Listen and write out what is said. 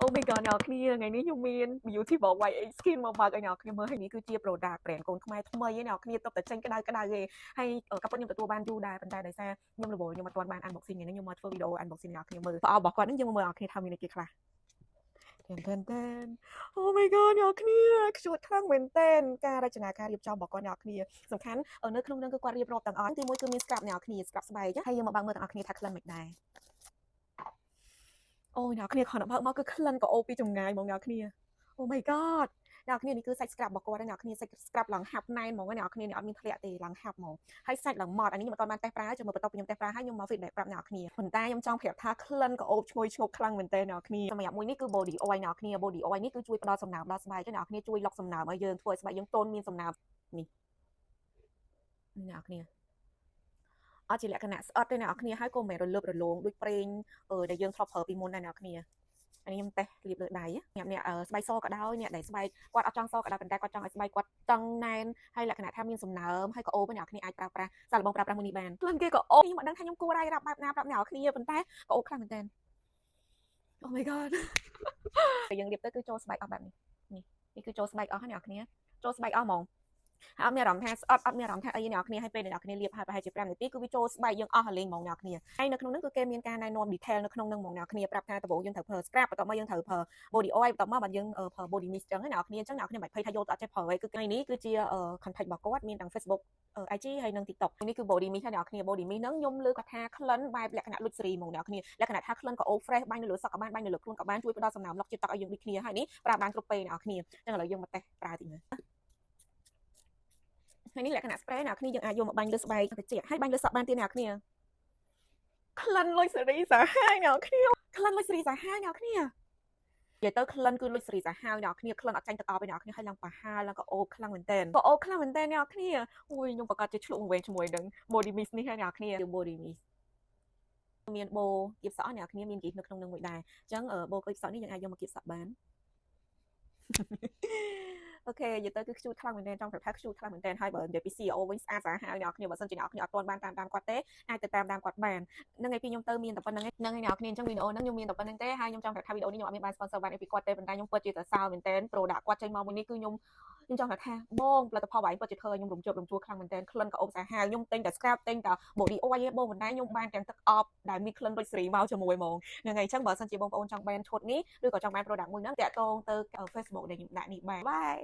Oh my god អ្នកគ្នាថ្ងៃនេះខ្ញុំមាន Beauty Box YH Skin មកបើកឲ្យអ្នកគ្នាមើលហើយនេះគឺជា product brand កូនខ្មែរថ្មីឯអ្នកគ្នាទើបតែចេញក្តៅក្តៅឯងហើយក៏ប៉ុតខ្ញុំទទួលបានយូរដែរប៉ុន្តែដោយសារខ្ញុំរវល់ខ្ញុំអត់ទាន់បាន unboxing ថ្ងៃនេះខ្ញុំមកធ្វើវីដេអូ unboxing អ្នកគ្នាមើលប្រអប់របស់គាត់ហ្នឹងយើងមកមើលអ្នកគ្នាថាមានអីគេខ្លះតែនតែនតែន Oh my god អ្នកគ្នាខ្ជួតខ្លាំងមែនទែនការរចនាការរៀបចំរបស់គាត់អ្នកគ្នាសំខាន់នៅក្នុងនឹងគឺគាត់រៀបរាប់ទាំងអស់ទីមួយគឺមាន scrub អ្នកគ្នា scrub ស្បែកហើយយើងមកបើកមើលទាំងអស់គ្នាថាក្លិនមិនដែរអូយអ្នកគ្នាគ្រាន់តែបើកមកគឺក្លិនក៏អូពីចម្ងាយហ្មងអ្នកគ្នា Oh my god អ្នកគ្នានេះគឺសាច់ scrub របស់គាត់អ្នកគ្នាសាច់ scrub ឡើងហាប់ណែនហ្មងអ្នកគ្នានេះអត់មានធ្លាក់ទេឡើងហាប់ហ្មងហើយសាច់ឡើងម៉ត់អានេះខ្ញុំអត់ទាន់បានតេស្តប្រើចាំមើលបន្ទាប់ពីខ្ញុំតេស្តប្រើហើយខ្ញុំមក feedback ប្រាប់អ្នកគ្នាប៉ុន្តែខ្ញុំចង់ប្រាប់ថាក្លិនក៏អូបឈ្ងុយឈ្ងប់ខ្លាំងមែនទែនអ្នកគ្នាសម្រាប់មួយនេះគឺ body oil អ្នកគ្នា body oil នេះគឺជួយផ្ដល់សំណើមដល់ស្បែកអ្នកគ្នាជួយលុកសំណើមឲ្យយើងធ្វើឲ្យស្បែកយើងទន់មានសំណើមនេះអ្នកគ្នាអត់ជាលក្ខណៈស្អិតទេអ្នកគ្នាហើយក៏មិនមែនរលើបរលោងដូចប្រេងដែលយើងធ្លាប់ប្រើពីមុនដែរអ្នកគ្នាអានេះខ្ញុំតេស្តលាបលើដៃអ្នកអ្នកស្បែកសក៏ដោយអ្នកដែលស្បែកគាត់អត់ចង់សក៏ដោយប៉ុន្តែគាត់ចង់ឲ្យស្បែកគាត់តឹងណែនហើយលក្ខណៈថាមានសំណើមហើយក៏អូបអ្នកគ្នាអាចប្រើប្រាស់សាកល្បងប្រើប្រាស់មួយនេះបានក្លិនគេក៏អូខ្ញុំអត់ដឹងថាខ្ញុំគួររាយរាប់បែបណាប្រាប់អ្នកគ្នាប៉ុន្តែក៏អូខ្លាំងមែនទែន Oh my god តែយើងលាបទៅគឺចូលស្បែកអស់បែបនេះនេះនេះគឺចូលស្បែកអស់ហើយអ្នកគ្នាចូលស្បែកអស់ហ្មងហើយអត់មានអារម្មណ៍ថាស្អិតអត់មានអារម្មណ៍ថាអីអ្នកគ្នាហើយពេលអ្នកគ្នាលាបហើយប្រហែលជា5នាទីគឺវាចូលស្បែកយើងអស់ហើយលេងហ្មងអ្នកគ្នាហើយនៅក្នុងហ្នឹងគឺគេមានការណែនាំ detail នៅក្នុងហ្នឹងហ្មងអ្នកគ្នាប្រាប់ថាដំបូងយើងត្រូវប្រើ scrub បន្ទាប់មកយើងត្រូវប្រើ body oil បន្ទាប់មកបានយើងប្រើ body mist ចឹងណាអ្នកគ្នាអញ្ចឹងអ្នកគ្នាមិនភ័យថាយកទៅអត់ចេះប្រើទេគឺថ្ងៃនេះគឺជា contact របស់គាត់មានទាំង Facebook IG ហើយនិង TikTok នេះគឺ body mist ហើយអ្នកគ្នា body mist ហ្នឹងខ្ញុំលើគាត់ថាក្លិនបែបលក្ខណៈ luxury ហ្មងអ្នកគ្នាលក្ខណៈថាក្លិនក៏អូ fresh បាញ់នៅលើសក់ក៏បានបាញ់នៅលើខ្លួនក៏បានជួយផ្ដល់សំណើមលុកជាតិទឹកឲ្យយើងដូចគ្នាហើយនេះប្រើបានគ្រប់ពេលអ្នកគ្នាអញ្ចឹងឥឡូវយើងមកតេស្តប្រើតិចមើលហើយនេះលក្ខណៈ spray អ្នកគ្នាយើងអាចយកមកបាញ់លើស្បែកត្រចៀកហើយបាញ់លើសក់បានទៀតអ្នកគ្នាក្លិន luxury សាហាវអ្នកគ្នាក្លិន luxury សាហាវអ្នកគ្នានិយាយទៅក្លិនគឺ luxury សាហាវអ្នកគ្នាក្លិនអត់ចាញ់ទឹកអប់ទេអ្នកគ្នាហើយឡើងប្រហើឡើងក៏អូបខ្លាំងមែនតើក៏អូបខ្លាំងមែនតើអ្នកគ្នាអូយខ្ញុំប្រកាសជាឆ្លក់វែងជាមួយនឹង body mist នេះហើយអ្នកគ្នា body mist មានបូគៀបសក់អ្នកគ្នាមានគីសនៅក្នុងនឹងមួយដែរអញ្ចឹងបូគៀបសក់នេះយើងអាចយកមកគៀបសក់បាន OK និយាយទៅគឺខ្ជូតខ្លាំងមែនទែនចង់ប្រាប់ថាខ្ជូតខ្លាំងមែនទែនហើយបើនិយាយពី CEO វិញស្អាតសាហាវអ្នកគ្នាបើសិនជាអ្នកគ្នាអត់ទាន់បានតាមតាមគាត់ទេអាចទៅតាមតាមគាត់បានហ្នឹងហើយពីខ្ញុំទៅមានតែប៉ុណ្្នឹងហ្នឹងហើយអ្នកគ្នាអញ្ចឹងវីដេអូហ្នឹងខ្ញុំមានតែប៉ុណ្្នឹងទេហើយខ្ញុំចង់ប្រាប់ថាវីដេអូនេះខ្ញុំអត់មានបាន sponsor បានអីពីគាត់ទេប៉ុន្តែខ្ញុំពិតជាសរសើរមែនទែន product គាត់ចេញមកមួយនេះគឺខ្ញុំខ្ញុំចង់ប្រាប់ថាបងផលិតផលរបស់ឯងពិតជាធ្វើឲ្យខ្ញុំរំជើបរំជួលខ្លាំងមែនទែនក្លិនក៏អូបសាហាវខ្ញុំទិញតែ scrub ទិញតែ body oil ឯងបងប៉ុន្តែខ្ញុំបានទាំងទឹកអប់ដែលមានក្លិន luxury មកជាមួយហ្មងហ្នឹងហើយអញ្ចឹងបើសិនជាបងប្អូនចង់បានឈុតនេះឬក៏ចង់បាន product មួយហ្នឹងតាក់ទងទៅ Facebook ដែលខ្ញុំដាក់នេះបាន bye.